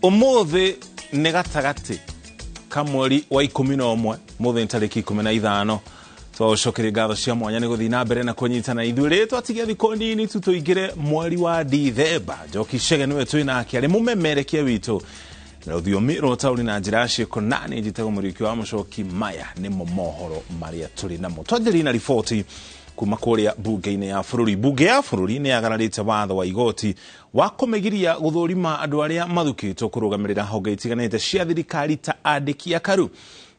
Ũmũthĩ nĩ gatagatĩ ka mweri wa 11, mũthĩ nĩ tarĩki 15. Twaũcokeria ngatho cia mwanya nĩ gũthiĩ na mbere na kũnyitana ithuĩ. Rĩtwa tigia thikũ nini tu tũingĩre mweri wa Dithemba. Njoki Chege nĩwe twĩ nake arĩ mũmemerekia witũ na rũthiomi rwa ũtaũri na njĩra ya ciĩko, na nĩ njĩtagwo Mũriũki wa Mũcoki. Maya nĩmo mohoro marĩa tũrĩ namo. Twanjĩrĩrie na riboti kuma kũrĩa mbunge-inĩ ya bũrũri. Mbunge ya bũrũri nĩ yagararĩte watho wa igoti wa kũmĩgiria gũthũrima andũ arĩa mathukĩtwo kũrũgamĩrĩra honge itiganĩte cia thirikari ta andĩki akaru.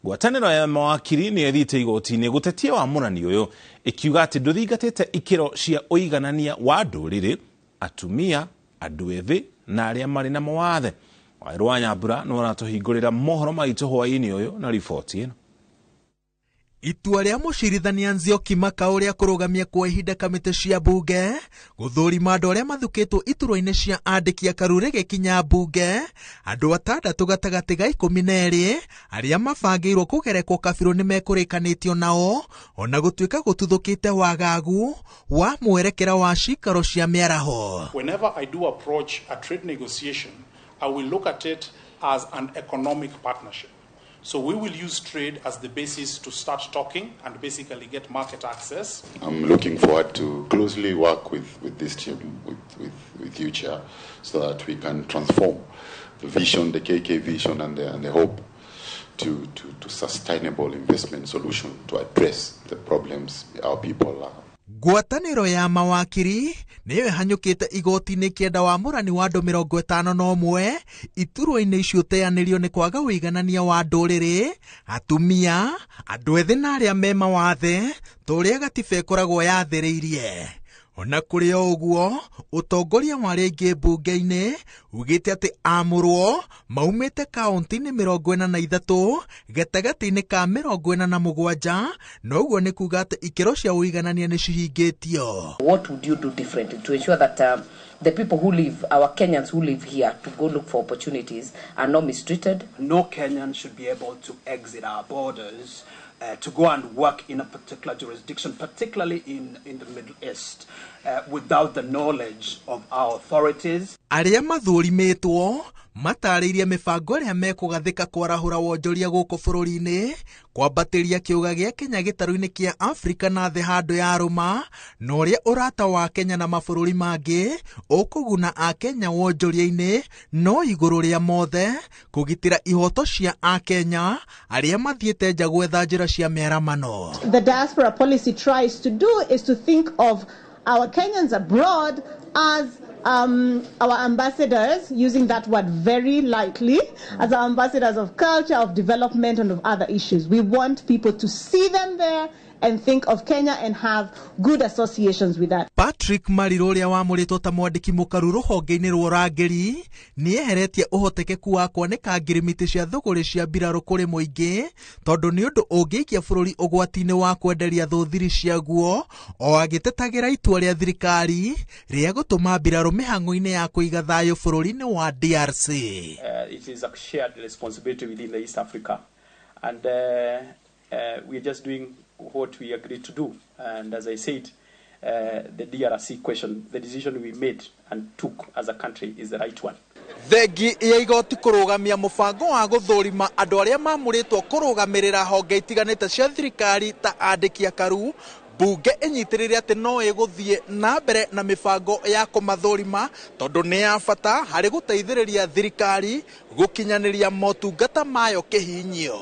Ngwatanĩro ya mawakiri nĩ ĩthiĩte igoti-inĩ gũtetia wamũrani ũyũ, ĩkiuga atĩ ndũthingatĩte ikĩro cia ũiganania wa ndũrĩrĩ, atumia, andũ ethĩ na arĩa marĩ na mawathe. Wawerũ wa Nyambura nĩ ũratũhingũrĩra mohoro maitũ hwaĩ-inĩ ũyũ na riboti ĩno. Itua rĩa mũcirithania Nzioki Makau rĩa kũrũgamia kwa ihinda kamĩtĩ cia mbunge gũthũrima andũ arĩa mathukĩtwo iturwa-inĩ cia andĩki akaru rĩgĩkinya mbunge, andũ 6 gatagatĩ ga 12 arĩa mabangĩirwo kũgerekwo kabirũ nĩ mekũrĩkanĩtio nao, ona gũtuĩka gũtuthũkĩte wagagu wa mwerekera wa cikaro cia mĩaraho. Whenever I do approach a trade negotiation, I will look at it as an economic partnership. So we will use trade as the basis to start talking and basically get market access. I'm looking forward to closely work with this team, with you, Chair, so that we can transform the vision, the KK vision and the hope to sustainable investment solution to address the problems our people are. Ngwatanĩro ya mawakiri nĩyo ĩhanyũkĩte igoti-inĩ kĩenda wa mũrani wa andũ 51 iturwa-inĩ icio ũteanĩrio nĩ kwaga ũiganania wa ndũrĩrĩ, atumia, andũ ethĩ na arĩa me mawathe ta ũrĩa gatiba ĩkoragwo yathĩrĩirie. Ona kũrĩ o ũguo, ũtongoria wa arĩa aingĩ mbunge-inĩ ugĩte atĩ amũrwo maumĩte kaunti-inĩ 43 gatagatĩ-inĩ ka 47, na ũguo nĩ kuga atĩ ikĩro cia ũiganania nĩ cihingĩtio. What would you do differently to ensure that the people who live, our Kenyans who live here to go look for opportunities are not mistreated? No Kenyan should be able to exit our borders to go and work in a particular jurisdiction, particularly in the Middle East, without the knowledge of our authorities. Arĩa mathũrimĩtwo matarĩirie mĩbango ĩrĩa mekũgathĩka kwarahũra wonjoria gũkũ bũrũri-inĩ, kwambatĩria kĩũga gĩa Kenya gĩtarũ-inĩ kĩa Afrika na thĩ handũ ya rũma, na ũrĩa ũrata wa Kenya na mabũrũri mangĩ ũkũguna Akenya wonjoria-inĩ, no igũrũ rĩa mothe kũgitĩra ihoto cia Akenya arĩa mathiĩte nja gwetha njĩra cia mĩaramano. The diaspora policy tries to do is to think of our Kenyans abroad as our ambassadors, using that word very lightly, as our ambassadors of culture, of development, and of other issues. We want people to see them there and think of Kenya and have good associations with that. Patrick Mariru ũrĩa wamũrĩtwo ta mwandĩki mũkaru rũhonge-inĩ rwa ũrangĩri nĩ eheretie ũhotekeku wa kwanĩka ngirimiti cia thũgũrĩ cia mbirarũ kũrĩ mũingĩ, tondũ nĩ ũndũ ũngĩikia bũrũri ũgwati-inĩ wa kwenderia thũ thiri ciaguo, o agĩtetagĩra itua rĩa thirikari rĩa gũtũma mbirarũ mĩhang'o-inĩ ya kũiga thayũ bũrũri-inĩ wa DRC. It is a shared responsibility within the East Africa, and we are just doing what we agreed to do. And as I said, the DRC question, the decision we made and took as a country is the right one. Thengi ya igoti kũrũgamia mũbango wa gũthũrima andũ arĩa mamũrĩtwo kũrũgamĩrĩra honge itiganĩte cia thirikari ta andĩki akaru, mbunge ĩnyitĩrĩire atĩ no ĩgũthiĩ na mbere na mĩbango ya kũmathũrima tondũ nĩ ya bata harĩ gũteithĩrĩria thirikari gũkinyanĩria motungata mayo kĩhinyio.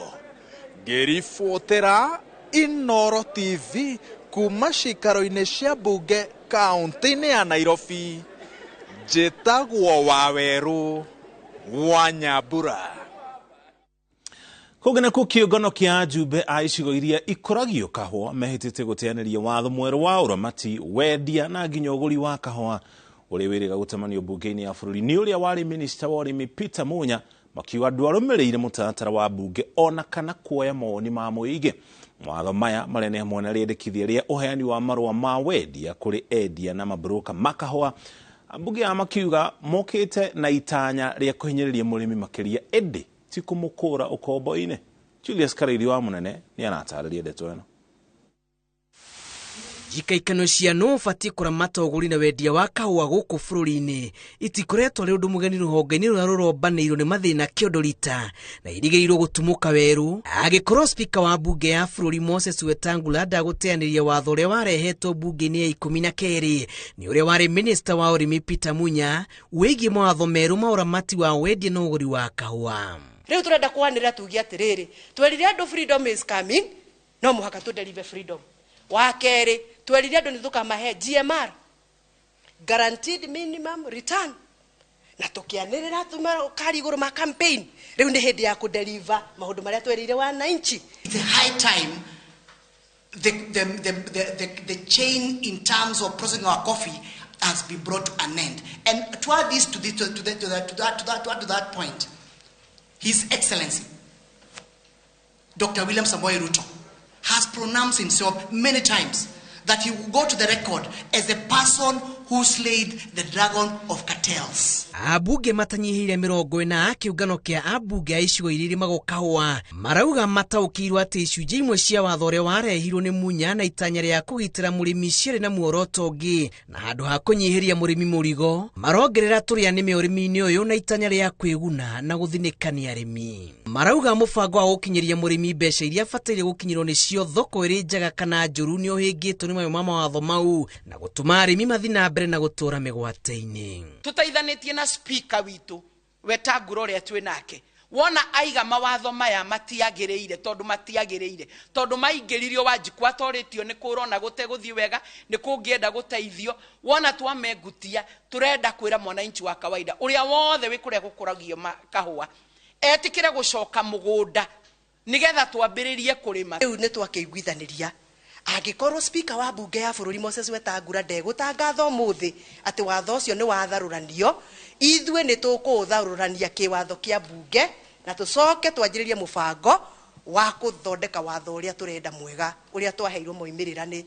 Ngĩribotera Inooro TV kuma cikaro-inĩ cia mbunge kaunti-inĩ ya Nairobi, njĩtagwo Wawerũ wa Nyambura. Kũngĩ nakuo kĩũngano kĩa ajumbe a icigo iria ikũragio kahũa mehĩtĩte gũteanĩria watho mwerũ wa ũramati, wendia na nginya ũgũri wa kahũa ũrĩa wĩrĩga gũtamanio mbunge-inĩ ya bũrũri nĩ ũrĩa warĩ minista wa ũrĩmi Peter Munya, makiuga ndwarũmĩrĩire mũtaratara wa mbunge ona kana kuoya mawoni ma mũingĩ. Mawatho maya marĩa nĩ hamwe na rĩendekithia rĩa ũheani wa marũa ma wendia kũrĩ endia na mabroka ma kahũa. Ambunge aya makiuga mokĩte na itanya rĩa kũhinyĩrĩria mũrĩmi makĩria ĩndĩ ti kũmũkũra ũkombo-inĩ. Julius Karaithi wa Mũnene nĩ aratarĩria ndeto ĩno. Njikaikano cia nũ ũbatiĩ kũramata ũgũri na wendia wa kahũa gũkũ bũrũri-inĩ itikoretwo arĩ ũndũ mũgeni rũhonge-inĩ rũrĩa rũrombanĩirwo nĩ mathĩna kĩondo rita na irigĩrĩirwo gũtumũka werũ agĩkorwo spika wa bunge ya bũrũri Moses Wetangula ndagũteanĩria watho ũrĩa warehetwo bunge-inĩ ya 12 nĩ ũrĩa warĩ minista wa ũrĩmi Peter Munya wĩgiĩ mawatho merũ ma ũramati wa wendia na ũgũri wa kahũa. Rĩu tũrenda kwanĩrĩra tuge atĩrĩrĩ, twerire andũ freedom is coming, no mũhaka tũ deliver freedom. Wa kerĩ, twerire andũ nĩ tũkamahe GMR, guaranteed minimum return, na tũkĩanĩrĩra tũkari igũrũ ma campaign. Rĩu nĩ hĩndĩ ya kũdeliver maũndũ marĩa twerire wananchi. It's a high time the chain in terms of processing our coffee has been brought to an end. And to add this to the, to the, to the, to that, to that, to add to that point, His Excellency Dr. William Samoei Ruto has pronounced himself many times that he will go to the record as the person who slayed the dragon of cartels. Abunge matanyihĩire 40 kĩũngano kĩa abunge a icigo iria irĩmagwo kahũa marauga mataũkĩirwo atĩ icunjĩ imwe cia watho ũrĩa warehirwo nĩ Munya na itanya rĩa kũgitĩra mũrĩmi ciarĩ na muoroto ũngĩ, na handũ ha kũnyihĩria mũrĩmi mũrigo marongerera tũrĩa nĩme ũrĩmi-inĩ ũyũ na itanya rĩa kwĩguna na gũthinĩkania arĩmi. Marauga mũbango wa gũkinyĩria mũrĩmi mbeca iria abataire gũkinyĩrwo nĩcio thoko ĩrĩ njega kana njũru nĩ ũhĩngĩtwo nĩ mamwe ma mawatho mau na gũtũma arĩmi mathiĩ na mbere na gũtũra mĩgwate-inĩ. Tũteithanĩtie na speaker witũ Wetangula ũrĩa twĩ nake, wona aiga mawatho maya matiagĩrĩire tondũ matiagĩrĩire tondũ maingĩririo Wanjikũ atorĩtio nĩ kũrona gũtegũthiĩ wega nĩ kũngĩenda gũteithio. Wona twamengutia tũrenda kwĩra mwananchi wa kawaida ũrĩa wothe wĩ kũrĩa gũkũragio kahũa etĩkĩre gũcoka mũgũnda nĩgetha twambĩrĩrie kũrĩma. Rĩu nĩ twakĩiguithanĩria angĩkorwo speaker wa bunge ya bũrũri Moses Wetangula ndegũtangatha ũmũthĩ atĩ watho ũcio nĩ watharũranio, ithuĩ nĩ tũkũũtharũrania kĩwatho kĩa bunge na tũcoke twanjĩrĩrie mũbango wa kũthondeka watho ũrĩa tũrenda mwega ũrĩa twaheirwo moimĩrĩra nĩ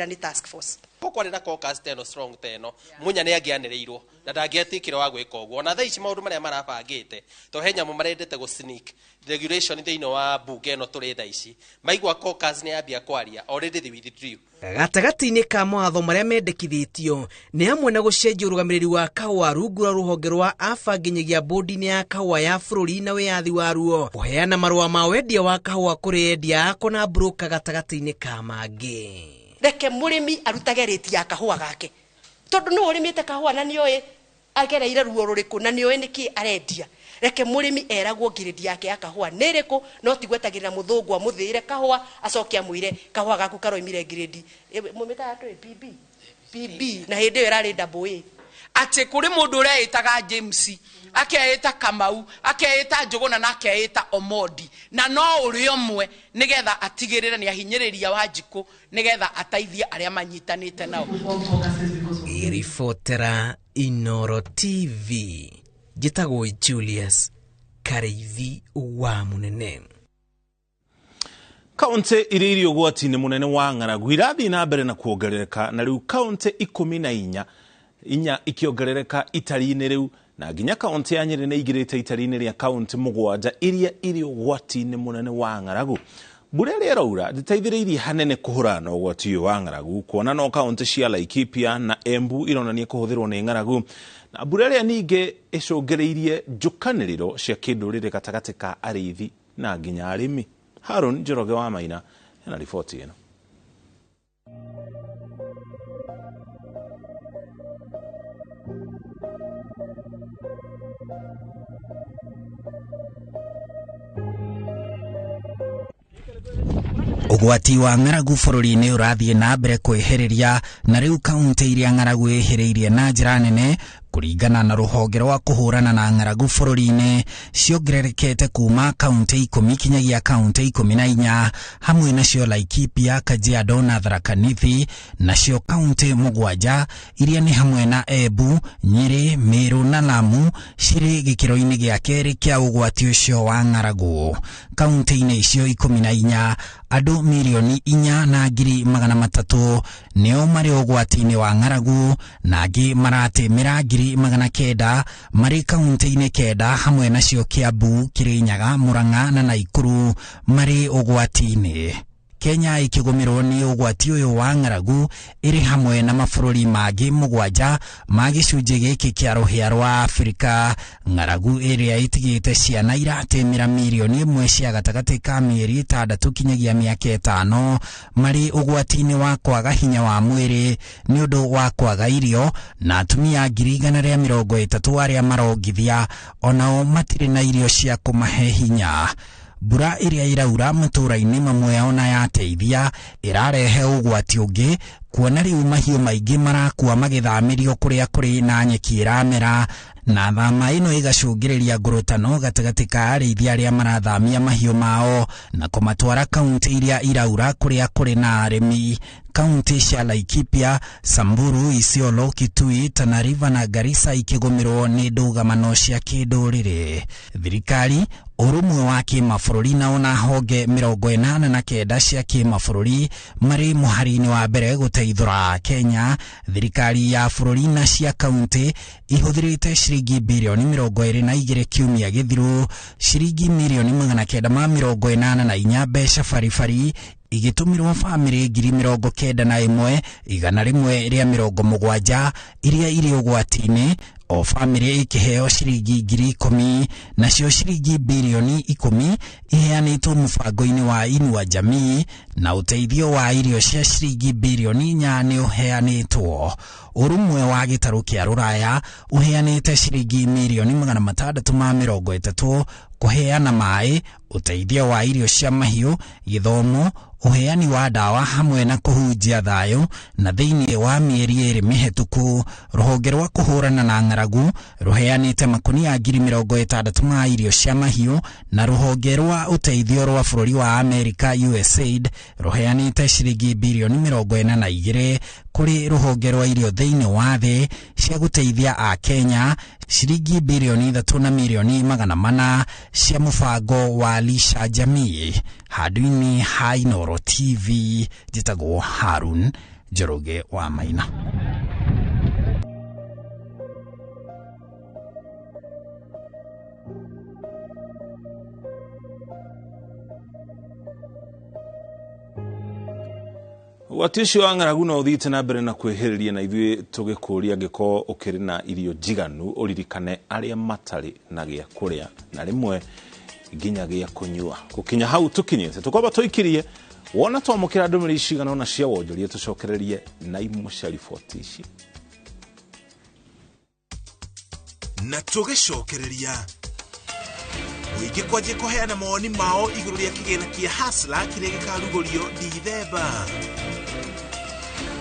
nĩ task force. Kwarĩ na caucus teno strong teno Munya nĩ angĩanĩrĩirwo na ndangĩetĩkĩra wa gwĩka ũguo. Ona thaa ici maũndũ marĩa marabangĩte to he nyamũ marendete gũ sneak regulation thĩinĩ wa bunge ĩno tũrĩ thaa ici maigua caucus nĩ yambia kwaria already they withdrew. Gatagatĩ-inĩ ka mawatho marĩa mendekithĩtio nĩ hamwe na gũcenjia ũrũgamĩrĩri wa kahũa rungu rwa rũhonge rwa AFA nginyagia bodi-inĩ ya kahũa ya bũrũri na wĩyathi waruo, kũheana marũa ma wendia wa kahũa kũrĩ endia ako na broker gatagatĩ-inĩ ka mangĩ. Reke mũrĩmi arutage rĩti ya kahũa gake tondũ nĩ ũrĩmĩte kahũa na nĩoĩ agereire ruo rũrĩkũ na nĩoĩ nĩkĩ arendia. Reke mũrĩmi eragwo ngirĩndi yake ya kahũa nĩ ĩrĩkũ, no ti gwetagĩrĩra mũthũngũ amũthĩĩre kahũa acoke amwĩre kahũa gaku karoimire ngirĩndi mũmĩtaga atĩ PB PB na hĩndĩ ĩyo ĩrarĩ double A. Atĩ kũrĩ mũndũ ũreĩtaga James, akeĩta Kamau, akeĩta Njũgũna na akeĩta Omondi, na no ũrĩ ũmwe nĩgetha atigĩrĩre nĩ ahinyĩrĩria Wanjikũ nĩgetha ateithie arĩa manyitanĩte nao. Ribotera Inoro TV, njĩtagwo Julius Kareithi wa Munene. Kaunti iria irĩ ũgwati-inĩ mũnene wa ng'aragu irathiĩ na mbere na kuongerereka, na rĩu kaunti 14 ikĩongerereka itari-inĩ rĩu, na nginya kaunti ya Nyĩrĩ nĩ ĩingĩrĩte itari-inĩ rĩa kaunti 7 iria irĩ ũgwati-inĩ mũnene wa ng'aragu. Mbura ĩrĩa ĩraura ndĩteithĩrĩirie hanene kũhũrana na ũgwati ũyũ wa ng'aragu, kuona no kaunti cia Laikipia na Embu ironania kũhũthĩrwo nĩ ng'aragu, na mbura ĩrĩa ningĩ ĩcũngĩrĩirie njũkanĩrĩro cia kĩndũrĩrĩ gatagatĩ ka arĩithi na nginya arĩmi. Harun Njoroge wa Maina ena riboti ĩno. Ũgwati wa ng'aragu bũrũri-inĩ ũrathiĩ na mbere kwĩhĩrĩria, na rĩu kaunti iria ng'aragu ĩhĩrĩirie na njĩra nene kũringana na rũhonge rwa kũhũrana na ng'aragu bũrũri-inĩ ciongererekete kuma kaunti 10 kinyagia kaunti 14, hamwe nacio Laikipia, Kajiado na Tharaka Nithi, nacio kaunti 7 iria nĩ hamwe na Embu, Nyĩrĩ, Meru na Lamu cirĩ gĩkĩro-inĩ gĩa kerĩ kĩa ũgwati ũcio wa ng'aragu. Kaunti-inĩ icio 14 andũ mirioni 4,300 nĩo marĩ ũgwati-inĩ wa ng'aragu, na angĩ maratĩmĩra 900 marĩ kaunti-inĩ 9 hamwe nacio Kiambu, Kirinyaga, Murang'a na Naikuru marĩ ũgwati-inĩ. Kenya ikĩgũmĩrwo nĩ ũgwati ũyũ wa ng'aragu ĩrĩ hamwe na mabũrũri mangĩ 7 ma gĩcunjĩ gĩkĩ kĩa rũhĩa rwa Afrika. Ng'aragu ĩrĩa ĩtigĩte ciana iratĩmĩra mirioni 1 cia gatagatĩ ka mĩeri 6 kinyagia mĩaka 5 marĩ ũgwati-inĩ wa kwaga hinya wa mwĩrĩ nĩ ũndũ wa kwaga irio, na atumia 130,000 arĩa marongithia onao matirĩ na irio cia kũmahe hinya. Mbura ĩrĩa ĩraura matũũra-inĩ mamwe ona yateithia ĩrarehe ũgwati ũngĩ, kuona rĩu mahiũ maingĩ marakua magĩthamĩrio kũrĩa kũrĩ na nyeki ĩramera, na thama ĩno ĩgacũngĩrĩria ngurutano gatagatĩ ka arĩithi arĩa marathamia mahiũ mao na kũmatwara kaunti iria iraura kũrĩa kũrĩ na arĩmi. Kaunti cia Laikipia, Samburu, Isiolo, Kitui, Tana River na Garissa ikĩgũmĩrwo nĩ ndũgamano cia kĩndũrĩrĩ. Thirikari, ũrũmwe wa kĩmabũrũri na ona honge 89 cia kĩmabũrũri marĩ mũhari-inĩ wa mbere gũteithũra Kenya. Thirikari ya bũrũri na cia kaunti ihũthĩrĩte ciringi birioni 22 kiumia gĩthiru, ciringi mirioni 984 mbeca baribari igĩtũmĩrwo bamĩrĩ 91,170 iria irĩ ũgwati-inĩ, o bamĩrĩ ĩkĩheo ciringi 10,000, nacio ciringi birioni 10 iheanĩtwo mũbango-inĩ wa Inua Jamii, na ũteithio wa irio cia ciringi birioni 4 nĩ ũheanĩtwo. Ũrũmwe wa gĩtarũ kĩa Rũraya ũheanĩte ciringi mirioni 630 kũheana maĩ, ũteithio wa irio cia mahiũ, gĩthomo, ũheani wa ndawa hamwe na kũhunjia thayũ. Na thĩinĩ wa mĩeri 2 mĩhetũku, rũhonge rwa kũhũrana na ng'aragu rũheanĩte makunia 60,000 ma irio cia mahiũ, na rũhonge rwa ũteithio rwa bũrũri wa Amerika USAID rũheanĩte ciringi birioni 42 kũrĩ rũhonge rwa irio thĩinĩ wa thĩ cia gũteithia a Kenya, ciringi birioni 3 na mirioni 400 cia mũbango wa Lisha Jamii. Handũ-inĩ ha Inooro TV, njĩtagwo Harun Njoroge wa Maina. Ũgwati ũcio wa ng'aragu no ũthiĩte na mbere na kwĩhĩrĩria, na ithuĩ tũgĩkũria angĩkorwo ũkĩrĩ na irio njiganu ũririkane arĩa matarĩ na gĩa kũrĩa na rĩmwe nginya gĩa kũnyua. Gũkinya hau tũkinyĩte tũkwamba tũikirie wona twamũkĩra ndũmĩrĩri cigana ũna cia wonjoria, tũcokererie na imwe cia riboti ici na tũgĩcokereria. Mũingĩ kwanjia kũheana mawoni mao igũrũ rĩa kĩgĩna kĩa Hustler kĩrĩa gĩkarugũrio Dithemba.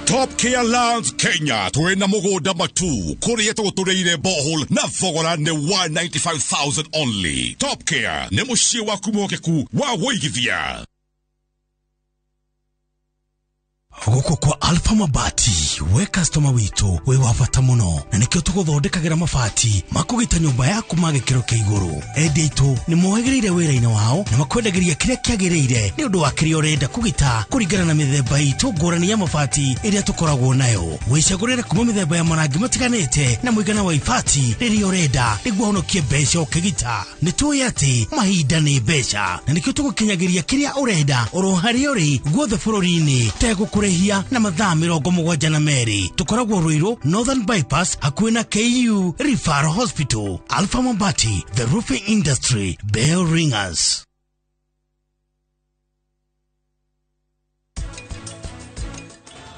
Top Care Lands Kenya twina mugunda matu kuria tuguturiire borehole na thogora ni 195,000 only. Top Care ni muciĩ waku mwokeku wa wũigithia. Gũkũ kwa Alpha Mabati, we customer witũ wĩ wa bata mũno, na nĩkĩo tũgũthondekagĩra mabati makũgita nyũmba yaku ma gĩkĩro kĩa igũrũ. Endia aitũ nĩ mohĩgĩrĩire wĩra-inĩ wao na makwendagĩria kĩrĩa kĩagĩrĩire nĩ ũndũ wa kĩrĩa ũrenda kũgita kũringana na mĩthemba itũ ngũrani ya mabati ĩrĩa tũkoragwo nayo. Wĩcagũrĩre kuma mĩthemba ya marangi matiganĩte na mũigana wa ibati rĩrĩa ũrenda nĩguo ũhonokie mbeca ũkĩgita. Nĩ tũĩ atĩ mahinda nĩ mbeca, na nĩkĩo tũgũkinyagĩria kĩrĩa ũrenda oro harĩa ũrĩ guothe bũrũri-inĩ tegũkũrĩhia na mathaa 72. Tũkoragwo Ruiru Northern Bypass hakuhĩ na KU Referral Hospital. Alpha Mabati, the roofing industry bell ringers.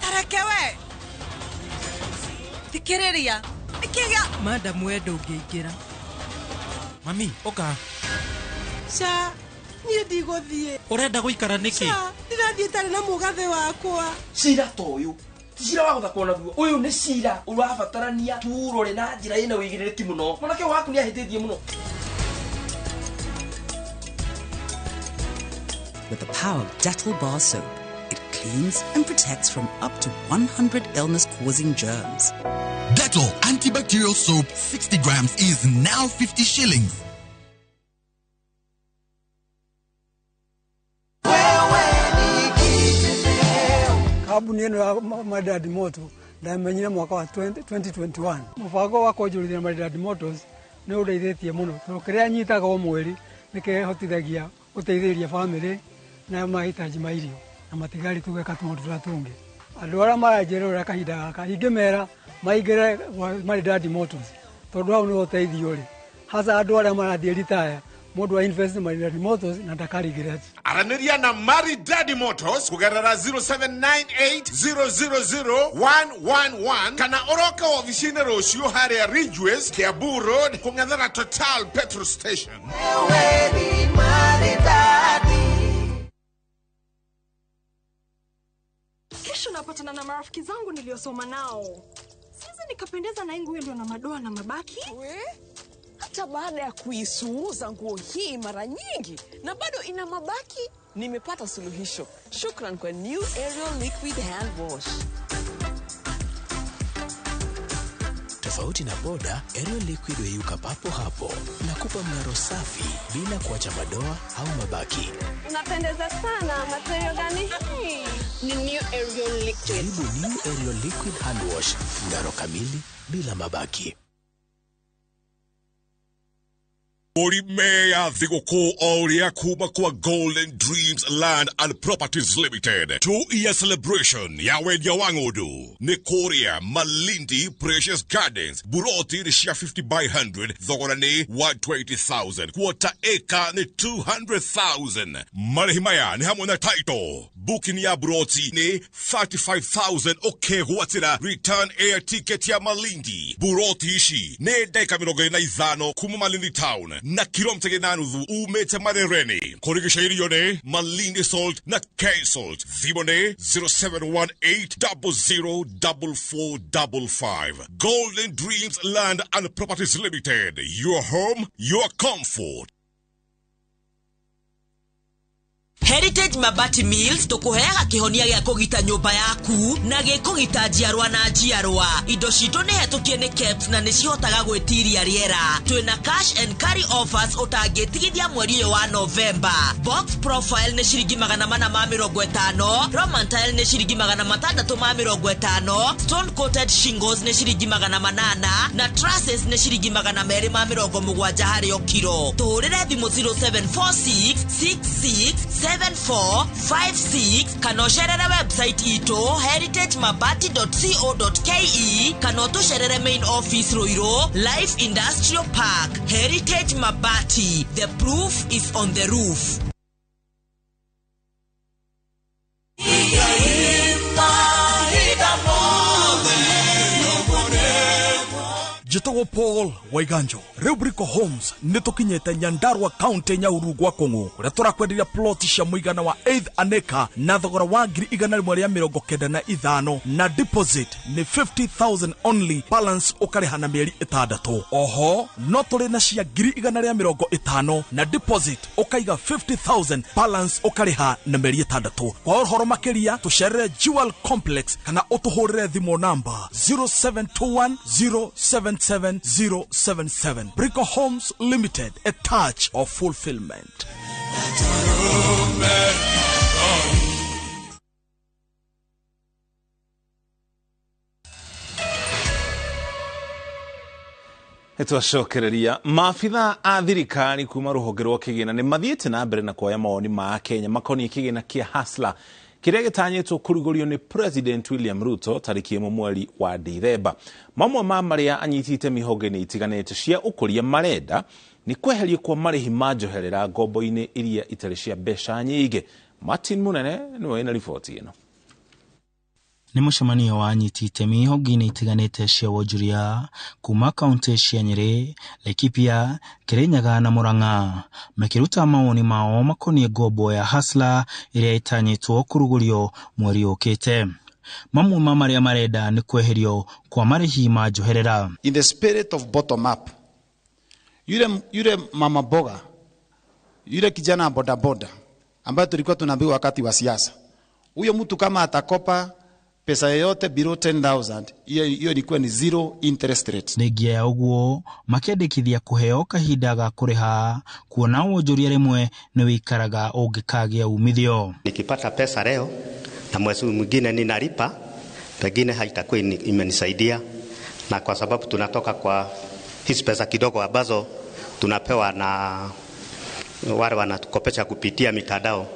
Tareke we thikĩrĩria nĩkĩgĩa madam we ndũngĩingĩra. Mami ũka. Ca niĩ ndigũthiĩ. Ũrenda gũikara nĩkĩ? Ndirathiĩ tarĩ na mũgathĩ wakwa. Cira ta ũyũ ti cira wa gũthakwo naguo, ũyũ nĩ cira ũrabatarania tuurore na njĩra ĩna ũigĩrĩrĩki mũno. Mwanake waku nĩ ahĩtĩtie mũno. With the power of Dettol bar soap, it cleans and protects from up to 100 illness-causing germs. Dettol antibacterial soap 60 grams is now 50 shillings. Kambuni ĩno ya Maridadi Motors ndamenyire mwaka wa 2021. Mũbango wa kwonjorithia Maridadi Motors nĩ ũndeithĩtie mũno tondũ kĩrĩa nyitaga o mweri nĩ kĩhotithagia gũteithĩrĩria bamĩrĩ na mahitaji ma irio. Na matigari tũgeka tũmaũndũ tũrĩa tũngĩ. Andũ arĩa maranjĩrora kahinda gaka ingĩmera maingĩre Maridadi Motors tondũ hau nĩho ũteithio ũrĩ, hasa andũ arĩa marathiĩ ritaya, mũndũ a invest Maridadi Motors na ndaka regret. Aranĩria na Maridadi Motors kũgerera 0798000111 kana ũroke wobici-inĩ rũciũ harĩa Ridgeways, Kiambu Road, kũng'ethera Total petrol station. Wewe ni maridadi. Kesho napatana na marafiki zangu niliosoma nao. Siwezi nikapendeza na nguo iliyo na madoa na mabaki. We? Hata baada ya kuisuuza nguo hii mara nyingi na bado ina mabaki, nimepata suluhisho. Shukran kwa New Ariel Liquid Hand Wash. Tofauti na boda, Ariel Liquid huyeyuka papo hapo na kupa mng'aro safi bila kuacha madoa au mabaki. Unapendeza sana. Material gani hii? Ni New Ariel Liquid. Jaribu New Ariel Liquid Hand Wash, mng'aro kamili bila mabaki. Mũrime ya thigũkũ o ũrĩa kuma kwa Golden Dreams Land and Properties Limited 2-year celebration ya wendia wa ng'ũndũ nĩ kũrĩa Malindi Precious Gardens. Buroti nĩ cia 50 by 100, thogora nĩ 120,000, quarter acre nĩ 200,000. Marĩhi maya nĩ hamwe na title. Booking ya buroti nĩ 35,000, ũkegwatĩra return air ticket ya Malindi. Buroti ici nĩ ndagĩka 25 kuma Malindi town na kilomita 4.5 umĩte Marereni. Kũrigicĩirio nĩ Malindi Salt na K Salt. Thimũ nĩ 0718004455. Golden Dreams Land and Properties Limited, your home, your comfort. Heritage Mabati Mills tukuheaga kihonia gĩa kũgita nyũmba yaku na gĩkũgita njiarwa na njiarwa. Indo citũ nĩ hetũkie nĩ KEBS na nĩ cihotaga gwĩtiria rĩera. Twĩna cash and carry offers ũtangĩtigithia mweri ũyũ wa November. Box profile nĩ ciringi 450, Roman tile nĩ ciringi 650, stone coated shingles nĩ ciringi 800 na trusses nĩ ciringi 270 harĩ o kiro. Tũhũrĩre thimũ 0746 66 7456 kana ũcerere website itũ heritagemabati.co.ke kana ũtũcerere main office Ruiru Life Industrial Park. Heritage Mabati, the proof is on the roof. Njĩtagwo Paul Waiganjo. Rĩu Brico Homes nĩ tũkinyĩte Nyandarua County, Nyahururu gwa Kũng'ũ, kũrĩa tũrakwenderia plot cia mũigana wa 8 an acre na thogora wa 195,000 na deposit nĩ 50,000 only, balance ũkarĩha na mĩeri 6. Oho no tũrĩ na cia 150,000 na deposit ũkaiga 50,000, balance ũkarĩha na mĩeri 6. Kwa ũhoro makĩria tũcerere Jewel Complex kana ũtũhũrĩre thimũ namba 0721 077 077. Brico Homes Limited, a touch of fulfillment. Nĩtwacokereria maabitha a thirikari kuma rũhonge rwa kĩgĩna nĩ mathiĩte na mbere na kuoya mawoni ma Kenya makoniĩ kĩgĩna kĩa Hustler kĩrĩa gĩtanyĩtwo kũrugũrio nĩ President William Ruto tarĩki 1 mweri wa Dithemba. Mamwe ma marĩa anyitĩte mĩhonge-inĩ itiganĩte cia ũkũria marenda nĩ kweherio kwa marĩhi ma njoherera ngombo-inĩ iria itarĩ cia mbeca nyingĩ. Martin Munene nĩwe wĩna riboti ĩno. Nĩ mũcemanio wa anyiti itemi honge-inĩ itiganĩte cia wonjoria kuma kaunti cia Nyĩrĩ, Laikipia, Kirinyaga na Murang'a makĩruta mawoni mao makoniĩ ngombo ya Hustler ĩrĩa ĩtanyĩtwo kũrugũrio mweri ũkĩte. Mamwe ma marĩa marenda nĩ kweherio kwa marĩhi ma njoherera. In the spirit of bottom up, yule mama mboga, yule kijana boda boda ambaye tulikuwa tunaambiwa wakati wa siasa, huyo mtu kama atakopa pesa yoyote below 10,000, hiyo ilikuwa ni zero interest rate. Thengia ya ũguo makĩendekithia kũheo kahinda ga kũrĩha kuona wonjoria rĩmwe nĩ wĩikaraga ũngĩkagĩa umithio. Nikipata pesa leo na mwezi mwingine ninalipa, pengine haitakuwa imenisaidia, na kwa sababu tunatoka kwa hizi pesa kidogo ambazo tunapewa na wale wanatukopesha kupitia mitandao.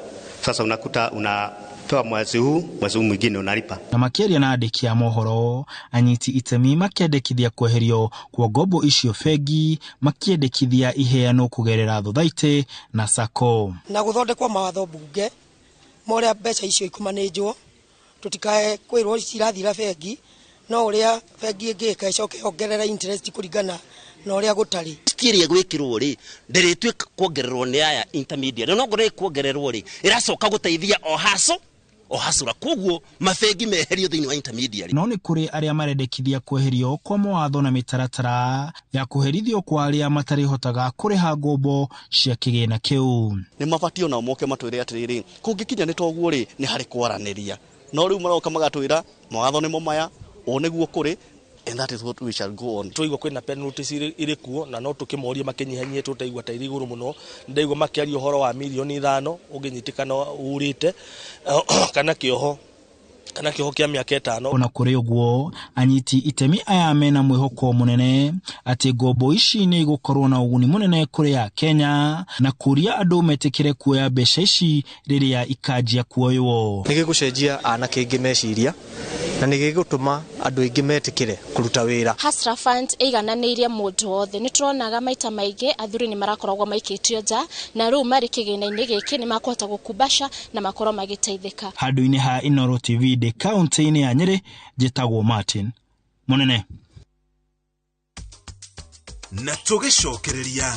Sasa unakuta una Unapewa mwezi huu, mwezi huu mwingine unalipa. Na makĩaria na andĩki a mohoro, anyiti itemi makĩendekithia kweherio kwa ngombo icio bengi, makĩendekithia iheanwo kũgerera thothaitĩ na SACCO. Na gũthondekwo mawatho mbunge ma ũrĩa mbeca icio ikũmanĩnjwo, tũtikae kwĩrwo cirathira bengi, no ũrĩa bengi ĩngĩka ĩcoke yongerere interest kũringana na ũrĩa gũtarĩ. Ĩrĩa gwĩkĩrwo rĩ ndĩrĩtuĩka kuongererwo nĩ aya intermediate, no ngorwo ĩkuongererwo rĩ ĩracoka gũteithia o haco o hacũra, koguo mabengi meherio thĩinĩ wa intermediary. No nĩ kũrĩ arĩa marendekithia kweherio kwa mawatho na mĩtaratara ya kũherithio kwa arĩa matarĩhotaga kũrĩha ngombo cia kĩgĩna kĩu. Nĩ mabatiĩ onao moke matwĩre atĩrĩrĩ, kũngĩkinya nĩ toguo rĩ nĩ harĩ kwaranĩria, no rĩu maroka magatwĩra mawatho nĩmo maya, ũũ nĩguo kũrĩ, and that is what we shall go on. Twaigua kwĩna penalties irĩ kuo na no tũkĩmorie makĩnyihanyihie tũtaigua ta irĩ igũrũ mũno. Ndaigua makĩaria ũhoro wa mirioni 5 ũngĩnyitĩkana ũrĩte kana kĩoho kĩa mĩaka 5. Ona kũrĩ ũguo, anyiti itemi aya mena mwĩhoko mũnene atĩ ngombo ici nĩ igũkorwo na ũguni mũnene kũrĩ Akenya na kũria andũ metĩkĩre kuoya mbeca ici rĩrĩa ikanjia kuoywo. Nĩ gĩgũcenjia anake aingĩ meciria na nĩ gĩgũtũma andũ aingĩ metĩkĩre kũruta wĩra. Hustler Fund ĩigananĩirie mũndũ wothe. Nĩ tũronaga maita maingĩ athuri nĩ marakoragwo maikĩtio nja, na rĩu marĩ kĩgĩna-inĩ gĩkĩ nĩ makũhota gũkumbaca na makorwo magĩteithĩka. Handũ-inĩ ha Inooro TV ndĩ kaũntĩ-inĩ ya Nyĩrĩ, njĩtagwo Martin Mũnene. Na tũgĩcokereria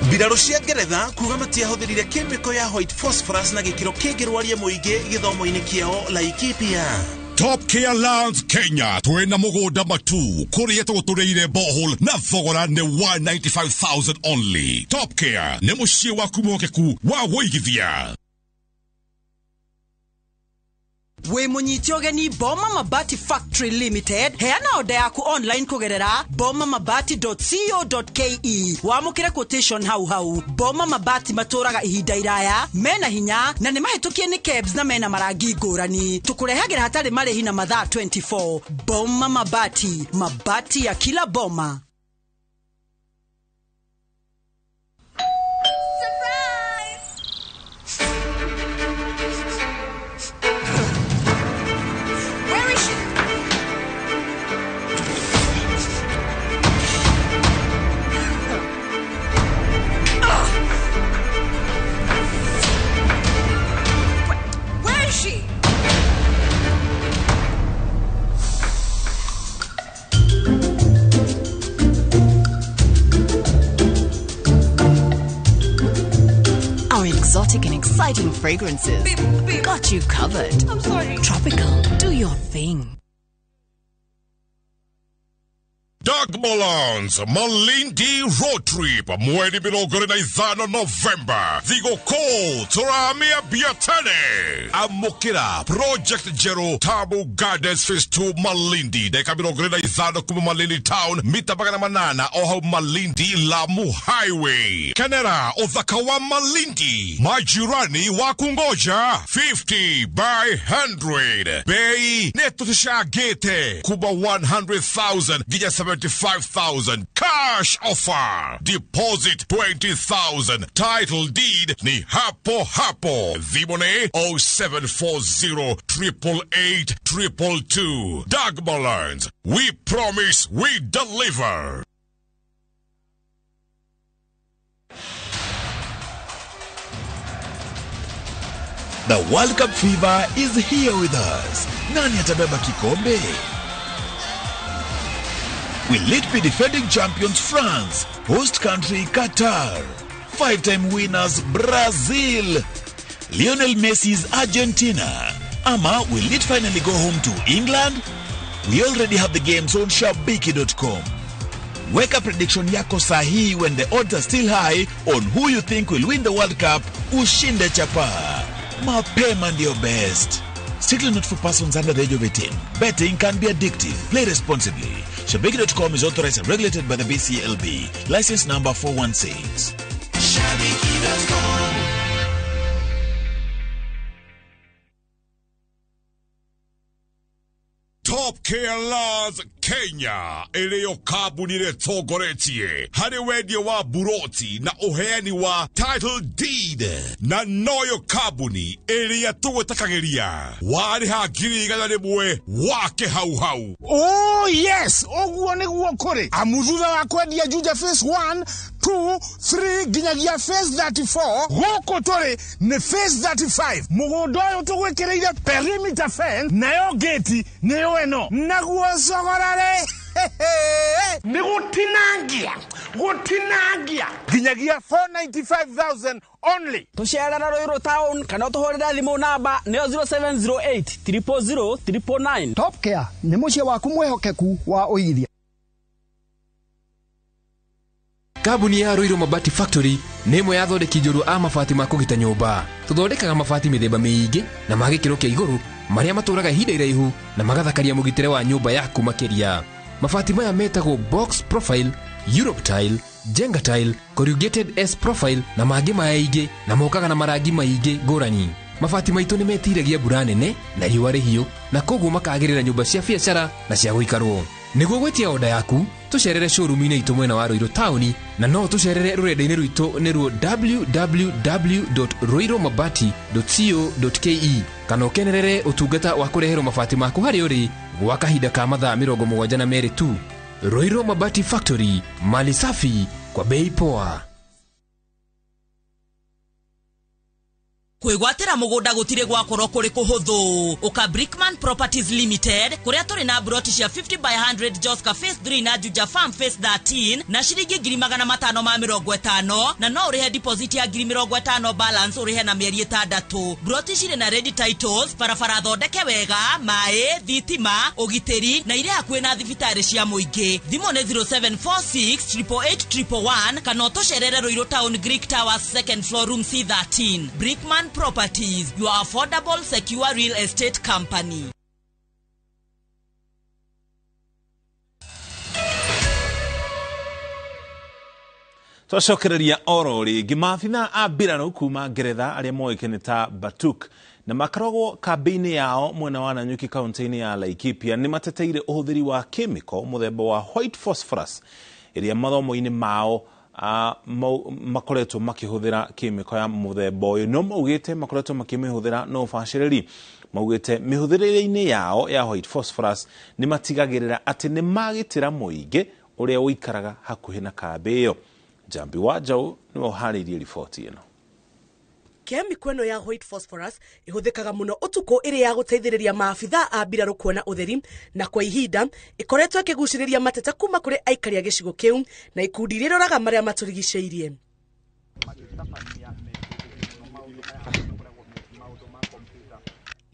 mbirarũ cia Ngeretha kuga matiahũthĩrire kĩmĩko ya white phosphorus na gĩkĩro kĩngĩrwaria mũingĩ gĩthomo-inĩ kĩao Laikipia. Top Care Lands Kenya twĩna mũgũnda matu kũrĩa tũgũtũrĩire borehole na thogora nĩ 195,000 only. Top Care nĩ mũciĩ waku mwĩhokeku wa wũigithia. Wĩ mũnyiti ũgeni Boma Mabati Factory Limited, heana oda yaku online kũgerera bomamabati.co.ke. Wamũkĩre quotation hau hau. Boma Mabati matũraga ihinda iraya, mena hinya na nĩ mahĩtũkie nĩ KEBS na mena marangi ngũrani. Tũkũrehagĩra hatarĩ marĩhi na mathaa 24. Boma Mabati, mabati ya kila boma. Exotic and exciting fragrances. Beep, beep. Got you covered. I'm sorry. Tropical. Do your thing. Doug Molans Malindi Road Trip mweri 25 November. Thigũkũ tũramia biatene. Amũkĩra Project Jero Tabu Gardens Phase 2 Malindi, ndagĩka 25 kuma Malindi Town, mita 800 o hau Malindi Lamu Highway. Kenera ũthaka wa Malindi, majirani wa kungoja 50 by 100. Bei nĩ tũcangĩte kuma 100,000 nginya 75,000. Cash offer. Deposit 20,000. Title deed ni hapo hapo. Thimũ 0740 888 222. Dagmar Lands. We promise we deliver. The World Cup fever is here with us. Nani atabeba kikombe? Will it be defending champions France, host country Qatar, five-time winners Brazil, Lionel Messi's Argentina, ama will it finally go home to England? We already have the games on Shabiki.com. Weka prediction yako sahihi when the odds are still high on who you think will win the World Cup. Ushinde chapa. Mapema ndio best. Strictly not for persons under the age of 18. Betting can be addictive. Play responsibly. Shabiki.com is authorized and regulated by the BCLB. License number 416. Shabiki.com. Top Care Laws Kenya ĩrĩyo kambuni ĩrĩa ĩtongoretie harĩ wendia wa buroti na ũheani wa title deed, na noyo kambuni ĩrĩa tũgwĩtakagĩria warĩha 100,000 wake hau hau. Oh yes, ũguo nĩguo kũrĩ, amu thutha wa kwendia Juja phase 1 2 3 nginyagia phase 34, gũkũ tũrĩ nĩ phase 35. Mũgũnda ũyũ tũgwĩkĩrĩire perimeter fence, nayo ngĩti nĩyo ĩno, naguo thogora rĩ nĩ gũtinangia gũtinangia nginyagia 495,000 only. Tũcerere Ruiru town kana ũtũhũrĩre thimũ namba nĩyo 0708 000 999. Top Care nĩ mũciĩ waku mwĩhokeku wa ũigithia. Kambuni ya Ruiru Mabati Factory nĩ ĩmwe ya athondeki njorua a mabati ma kũgita nyũmba. Tũthondekaga mabati mĩthemba mĩingĩ na ma gĩkĩro kĩa igũrũ marĩa matũraga ihinda iraihu na magathakaria mũgitĩre wa nyũmba yaku makĩria. Mabati maya metagwo box profile, Europe tile, Jenga tile, corrugated S profile na mangĩ maingĩ, na mokaga na marangi maingĩ ngũrani. Mabati maitũ nĩ metiragia mbura nene na riũa rĩhiũ, na koguo makagĩrĩra nyũmba cia biacara na cia gũikarwo. Nĩguo gwĩtia oda yaku, tũcerere showroom-inĩ itũ mwena wa Ruiru taũni, na no tũcerere rũrenda-inĩ rwitũ nĩruo www.ruirumabati.co.ke, kana ũkenerere ũtungata wa kũreherwo mabati maku harĩa ũrĩ gwa kahinda ka mathaa 72 tu. Ruiru Mabati Factory, mali safi kwa bei poa. Kwĩgwatĩra mũgũnda gũtirĩ gwakorwo kũrĩ kũhũthũ. Ũka Brickman Properties Limited kũrĩa tũrĩ na broti cia 50 by 100 Joska phase 3 na Juja Farm phase 13 na ciringi 550,000, na no ũrĩhe deposit ya 50,000, balance ũrĩhe na mĩeri 6. Broti cirĩ na ready titles, barabara thondeke wega, maĩ, thitima, ũgitĩri na irĩ hakuhĩ na thibitarĩ cia mũingĩ. Thimũ nĩ 0746 888 111 kana ũtũcerere Ruiru Town, Greek Towers, second floor, room C13. Brickman Properties, your affordable, secure real estate company. Twacokereria oro rĩngĩ maabitha a mbirarũ kuma Ngeretha arĩa moĩkaine ta Batuk na makoragwo kambĩ-inĩ yao mwena wa Nanyuki kaunti-inĩ ya Laikipia nĩ mateteire ũhũthĩri wa kĩmĩko mũthemba wa white phosphorus ĩrĩa mathomo-inĩ mao makoretwo makĩhũthĩra kĩmĩko ya mũthemba ũyũ, no maugĩte makoretwo makĩmĩhũthĩra na ũbacĩrĩri. Maugĩte mĩhũthĩrĩre-inĩ yao ya white phosphorus nĩ matigagĩrĩra atĩ nĩ magitĩra mũingĩ ũrĩa ũikaraga hakuhĩ na kambĩ ĩyo. Njambi wa Njaũ nĩwe ũharĩirie riboti ĩno. Kemiko ĩno ya white phosphorus ĩhũthĩkaga mũno ũtukũ ĩrĩ ya gũteithĩrĩria maabitha a mbirarũ kuona ũtheri, na kwa ihinda ĩkoretwo ĩkĩgucĩrĩria mateta kuma kũrĩ aikari a gĩcigo kĩu na ikundi iria iroraga marĩa matũrigicĩirie.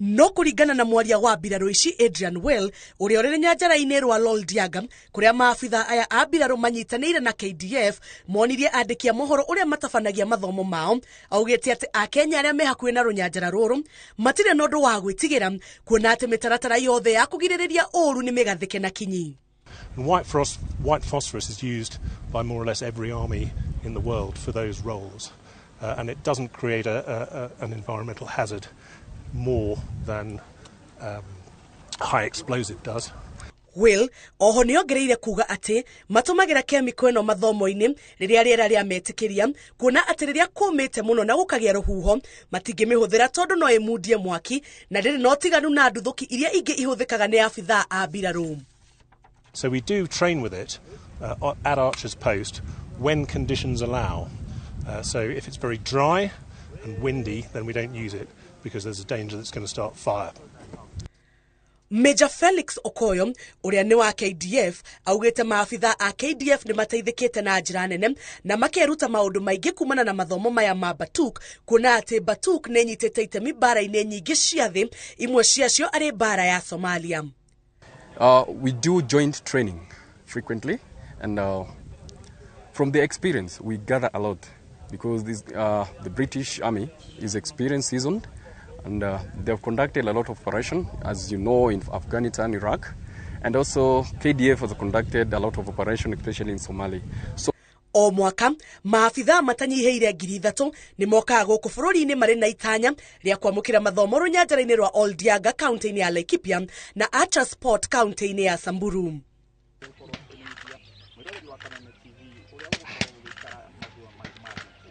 No kũringana na mwaria wa mbirarũ ici Adrian Well, ũrĩa ũrĩ nyanjara-inĩ rwa Loldiaga kũrĩa maabitha aya a mbirarũ manyitanĩire na KDF monirie andĩki a mohoro ũrĩa matabanagia mathomo mao, augĩte atĩ Akenya arĩa me hakuhĩ na rũnyanjara rũrũ matirĩ na ũndũ wa gwĩtigĩra, kuona atĩ mĩtaratara yothe ya kũgirĩrĩria ũũru nĩ mĩgathĩke na kinyi. And white phosphorus is used by more or less every army in the world for those roles, and it doesn't create an environmental hazard more than high explosive does. Will oho nĩongereire kuga atĩ matũmagĩra kemiko ĩno mathomo-inĩ rĩrĩa rĩera rĩametĩkĩria, kuona atĩ rĩrĩa kũmĩte mũno na gũkagĩa rũhuho matingĩmĩhũthĩra tondũ no ĩmundie mwaki na ndĩrĩ na ũtiganu na nduthũki iria ingĩ ihũthĩkaga nĩ abithaa a mbirarũ. So we do train with it at Archer's Post when conditions allow. So if it's very dry and windy, then we don't use it because there's a danger that's going to start fire. Major Felix Okoyo ũrĩa nĩ wa KDF augĩte maabitha a KDF nĩ mateithĩkĩte na njĩra nene na makeruta maũndũ maingĩ kumana na mathomo maya ma Batuk, kuona atĩ Batuk nĩ ĩnyitĩte itemi mbara-inĩ nyingĩ cia thĩ, imwe ciacio arĩ mbara ya Somalia. We do joint training frequently, and from the experience we gather a lot because this, the British Army is experienced, seasoned, and they have conducted a lot of operation, as you know, in Afghanistan, Iraq, and also KDF has conducted a lot of operation, especially in Somalia. So o mwaka maabitha matanyiheire 3,000 nĩ mokaga gũkũ bũrũri-inĩ marĩ na itanya rĩa kwamũkĩra mathomo rũnyanjara-inĩ rwa Oldiaga kaunti-inĩ ya Laikipia na Archer Sport kaunti-inĩ ya Samburu.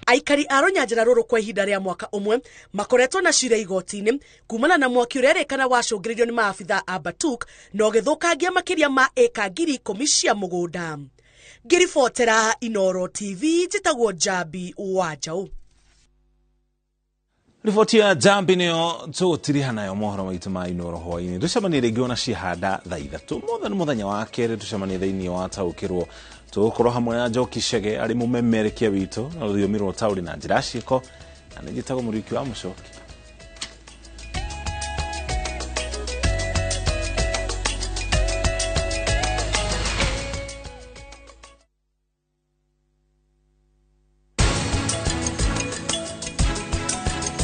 Aikari a rũnyanjara rũrũ kwa ihinda rĩa mwaka ũmwe makoretwo na cira igoti-inĩ kumana na mwaki ũrĩa erĩkana wacũngĩrĩirio nĩ maabitha a Batuk na ũgĩthũkangia makĩria ma ĩka 10,000 cia mũgũnda. Ngĩribotera Inoro TV, njĩtagwo Njambi wa Njaũ. Riboti ya Njambi nĩyo tũgũtiriha nayo mohoro maitũ ma Inoro hwainĩ. Tũcemanie rĩngĩ ona ciahanda thaa 3 mothe nĩ mũthenya wa kerĩ, tũcemanie thĩinĩ wa taũkĩrwo. Tũgũkorwo hamwe na Njoki Chege arĩ mũmemerekia witũ na rũthiomi rwa taũri na njĩra ciĩko, na nĩ njĩtagwo Mũriũki wa Mũcoki.